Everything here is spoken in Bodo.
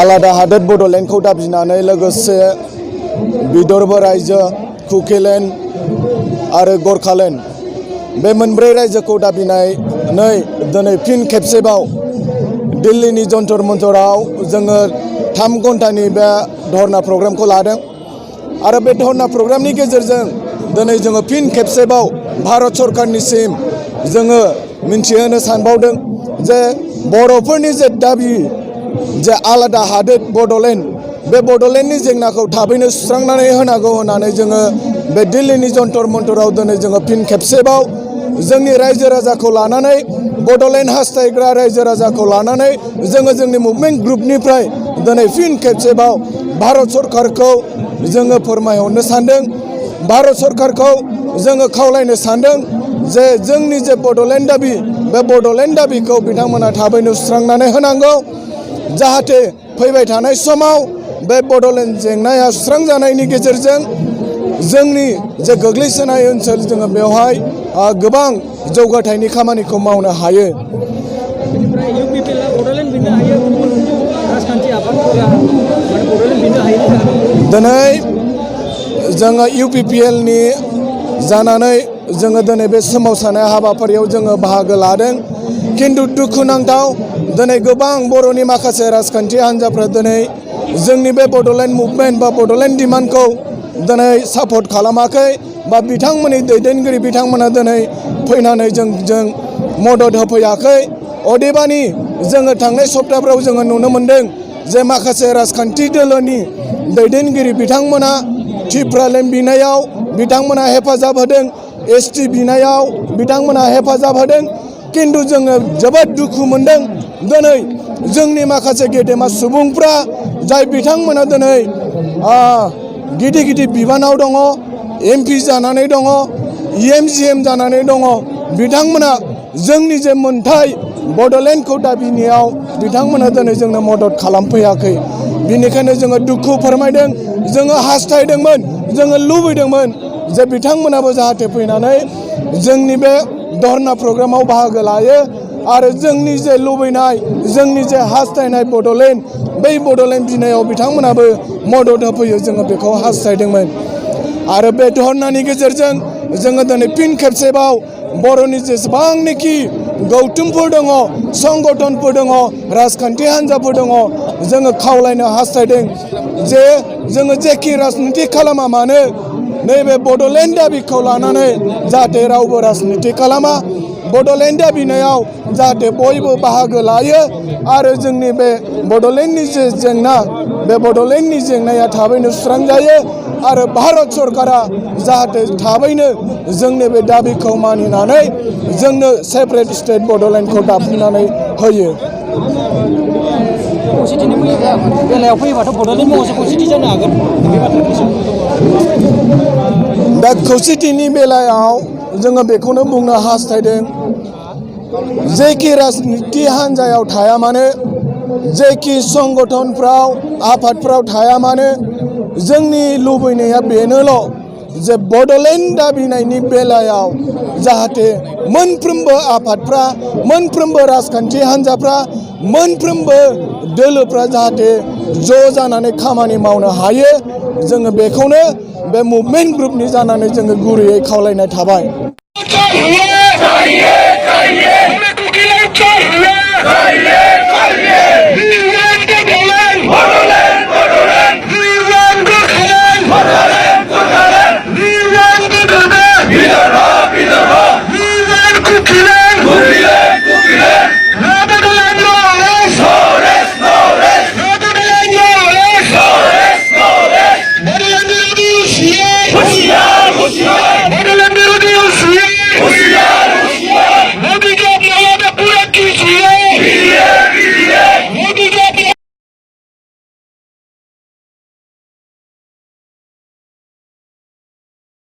आलादा हादोर बड'लेण्डखौ दाबिनानै लोगोसे विदर्भ रायजो कुकिलेण्ड आरो गरखालेण्ड बे मोनब्रै रायजोखौ दाबिनानै दिनै फिन खेबसेबाव दिल्लीनि जन्तर मन्तराव जोङो 3 घन्टानि बे धरना प्रग्रामखौ लादों आरो बे धरना प्रग्रामनि गेजेरजों दिनै जोङो फिन खेबसेबाव भारत सरकारनिसिम जोङो मिन्थिहोनो सानबावदों जे बर'फोरनि जे दाबि जे आलादा हादोर बड'लेण्ड बे बड'लेण्डनि जेंनाखौ थाबैनो सुस्रांनानै होनांगौ होननानै जोङो बे दिल्लीनि जन्तर मन्तराव दिनै जोङो फिन खेबसेबाव जोंनि रायजो राजाखौ लानानै बड'लेण्ड हास्थायग्रा रायजो राजाखौ लानानै जोङो जोंनि मुभमेन्ट ग्रुपनिफ्राय दिनै फिन खेबसेबाव भारत सरकारखौ जोङो फोरमायहरनो सानदों। भारत सरकारखौ जोङो खावलायनो सानदों जे जोंनि जे बड'लेण्ड दाबि बे बड'लेण्ड दाबिखौ बिथांमोना थाबैनो सुस्रांनानै होनांगौ जाहाथे फैबाय थानाय समाव बे बड'लेण्ड जेंनाया सुस्रांजानायनि गेजेरजों जोंनि जे गोग्लैसोनाय ओनसोल जोङो बेवहाय गोबां जौगाथायनि खामानिखौ मावनो हायो। दिनै जोङो UPPLनि जानानै जोङो दिनै बे सोमावसारनाय हाबाफारियाव जोङो बाहागो लादों खिन्थु दुखुनांथाव दिनै गोबां बर'नि माखासे राजखान्थि हान्जाफ्रा दिनै जोंनि बे बड'लेण्ड मुभमेन्ट बा बड'लेण्ड डिमान्डखौ दिनै सापर्ट खालामाखै बा बिथांमोननि दैदेनगिरि बिथांमोना दिनै फैनानै जोंजों मदद होफैयाखै। अदेबानि जोङो थांनाय सप्ताहफ्राव जोङो नुनो मोन्दों जे माखासे राजखान्थि दोलोनि दैदेनगिरि बिथांमोना टिप्रालेण्ड बिनायाव बिथांमोना हेफाजाब होदों, ST बिनायाव बिथांमोना हेफाजाब होदों खिन्थु जोङो जोबोद दुखु मोन्दों दिनै जोंनि माखासे गेदेमा सुबुंफ्रा जाय बिथांमोना दिनै गिदिर गिदिर बिबानाव दङ, MP जानानै दङ, EMGM जानानै दङ, बिथांमोना जोंनि जे मोन्थाय बड'लेण्डखौ दाबिनायाव बिथांमोना दिनै जोंनो मदद खालामफैयाखै। बिनिखायनो जोङो दुखु फोरमायदों, जोङो हास्थायदोंमोन, जोङो लुबैदोंमोन जे बिथांमोनाबो जाहाथे फैनानै जोंनि बे धरना प्रग्रामाव बाहागो लायो आरो जोंनि जे लुबैनाय जोंनि जे हास्थायनाय बड'लेण्ड बै बड'लेण्ड बिनायाव बिथांमोनाबो मदद होफैयो जोङो बेखौ हास्थायदोंमोन। आरो बे धरनानि गेजेरजों जोङो दिनै फिन खेबसेबाव बर'नि जेसेबांनाखि गौथुमफोर दङ, संगठनफोर दङ, राजखान्थि हान्जाफोर दङ, जोङो खावलायनो हास्थायदों जे जोङो जेखि राजनिति खालामा मानो नैबे बड'लेण्ड दाबिखौ लानानै जाहाथे रावबो राजनिति खालामा, बड'लेण्ड दाबिनायाव जाहाथे बयबो बाहागो लायो आरो जोंनि बे बड'लेण्डनि जे जेंना बे बड'लेण्डनि जेंनाया थाबैनो सुस्रांजायो आरो भारत सरकारा जाहाथे थाबैनो जोंनि बे दाबिखौ मानिनानै जोंनो सेपारेट स्टेट बड'लेण्डखौ दाफुंनानै होयो। खौसेथिनि बेलायाव फैयोबाथ' बड'लेण्ड महरसे खौसेथि जानो हागोन बे बाथ्राखौ दा खौसेथिनि बेलायाव जोङो बेखौनो बुंनो हास्थायदों जेखि राजनिति हान्जायाव थाया मानो, जेखि संगठनफ्राव आफादफ्राव थाया मानो, जोंनि लुबैनाया बेनोल' जे बड'लेण्ड दाबिनायनि बेलायाव जाहाथे मोनफ्रोमबो आफादफ्रा, मोनफ्रोमबो राजखान्थि हान्जाफ्रा, मोनफ्रोमबो दोलोफ्रा जाहाथे ज' जानानै खामानि मावनो हायो, जोङो बेखौनो बे मुभमेन्ट ग्रुपनि जानानै जोङो गुरैयै खावलायनाय थाबाय।